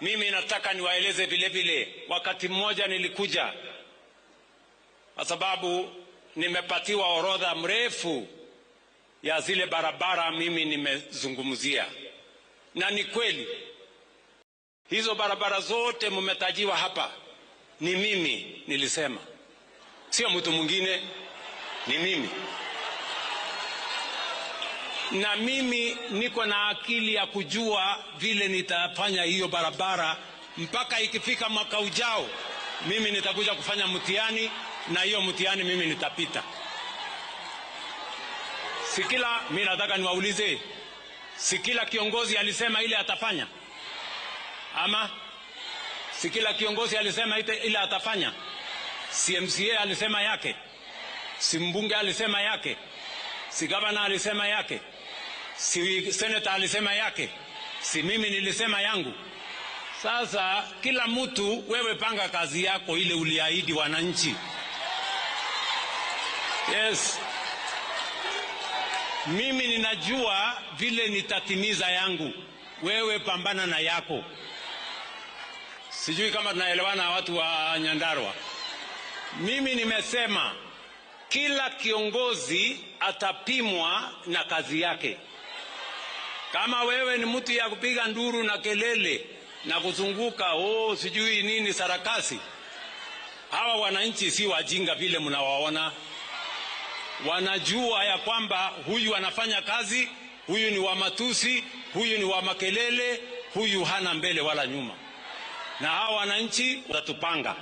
Mimi nataka niwaeleze vile vile, wakati mmoja nilikuja kwa sababu nimepatiwa orodha mrefu ya zile barabara mimi nimezungumzia, na ni kweli hizo barabara zote mmetajiwa hapa, ni mimi nilisema, sio mtu mwingine, ni mimi. Na mimi niko na akili ya kujua vile nitafanya hiyo barabara mpaka ikifika mwaka ujao, mimi nitakuja kufanya mtihani, na hiyo mtihani mimi nitapita. Sikila, mimi nataka niwaulize, si kila kiongozi alisema ile atafanya? Ama si kila kiongozi alisema ile atafanya? Si MCA alisema yake? Si mbunge alisema yake? Si gavana alisema yake? Si senator alisema yake? Si mimi nilisema yangu? Sasa kila mtu, wewe panga kazi yako ile uliahidi wananchi. Yes. Mimi ninajua vile nitatimiza yangu. Wewe pambana na yako. Sijui kama tunaelewana watu wa Nyandarua. Mimi nimesema kila kiongozi atapimwa na kazi yake. Kama wewe ni mtu ya kupiga nduru na kelele na kuzunguka, oh, sijui nini sarakasi, hawa wananchi si wajinga vile mnawaona. Wanajua ya kwamba huyu anafanya kazi, huyu ni wa matusi, huyu ni wa makelele, huyu hana mbele wala nyuma. Na hawa wananchi watatupanga.